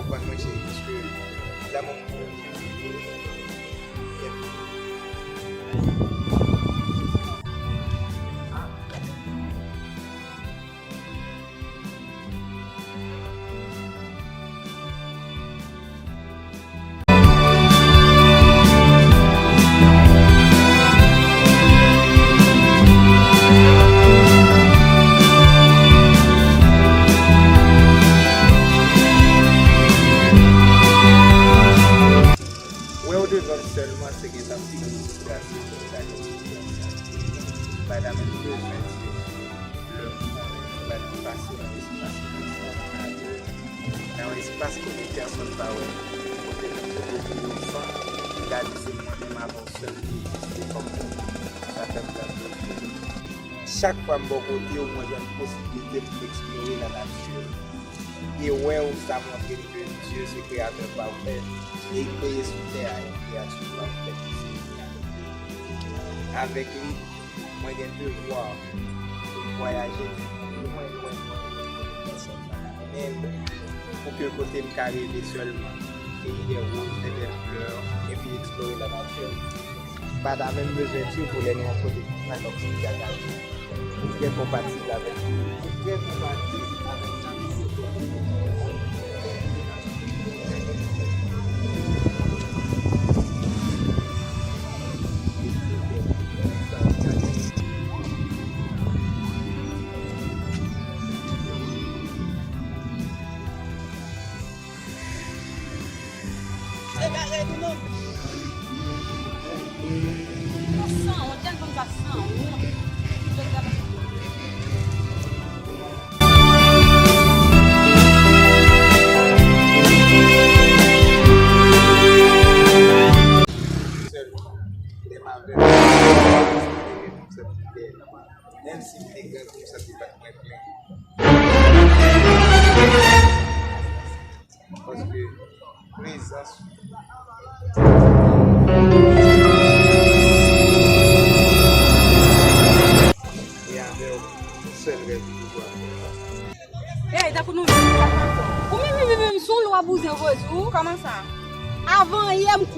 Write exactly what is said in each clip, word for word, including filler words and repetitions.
konprann mwen, cheri, paske lanmou m pou ou. Wè w devan m sèlman, se gentan pi gwo disgras ke m ta gen pou m fè sa. Madanm, m bezwen di w, lè m konnen m pral pase nan espas konsa, nan yon espas kote pèsonn pa wè m, kote m kote pou yon fanm, m ka di se mwen menm avè w sèl ki egziste kòm moun. Sa fè m pran plezi. Chak fwa m bò kote w, mwen jwenn posiblite pou m eksplore lanati. E wè w, sa montre m ke Dye se kreyatè pafè, e li kreye sou tè a yon kreyati pafè ki se li menm. Avèk li, mwen gen devwa pou m vwayaje lwen, lwen, lwen, lwen, lwen, lwen de pèsòn pa ka mennen m pou ke kote m ka reve sèlman, peyi dè woz, dè bèl flè, epi eksplore lanati. M pa ta menm bezwen di w pou lè nan yon kote konsa, kòmsi m ta ka di w, ou trè konpatib avèk li. Ou trè konpatib avèk li. Egare nou menm. Sanwont, jan fanm sa sanwont. Menm si m te grandi, m santi m pa t mwen plen. Paske prezans ou.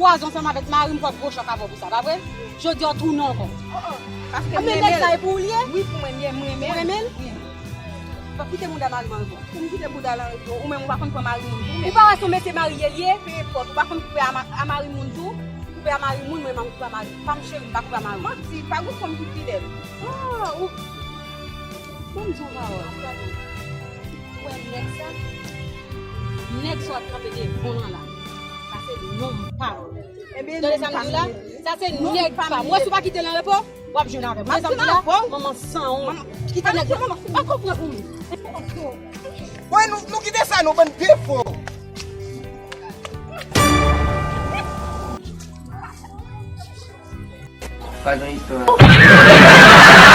kwaze ansanm avèk mari m, w ap gwo chòk avè w pou sa, pa vre? Jodi a w tounen ankò. Paske m renmen l. Nèg sa e pou ou l ye? Wi, pou mwen l ye, m renmen l. Ou renmen l? Wi. W ap kite bouda mari m ankò. Pou m kite bouda l an repo, ou menm ou pa konn pran mari moun tou. Ou pa wè se yon mesye marye l ye? Pe enpòt, ou pa konn koupe a ma- a mari moun tou? Koupe a mari moun, mwen menm koupe a mari. Pa m cheri, m pa koupe a mari. Manti, pa gon fanm ki fidèl. Ah, ou. Ban m di w yon pawòl. Ou wè nèg sa? Nèg sa w ap kanpe devan l la. Sa se nonm pa m. Tande sa m di w la? Sa se nèg pa m. Mwen si w pa kite l an repo, w ap jwenn avè m. Tande sa m di w la? Manman sanwont. Kite nèg la. Pa konprann ou menm. Bon, nou, nou kite sa, nou bann defo. Pa gen istwa.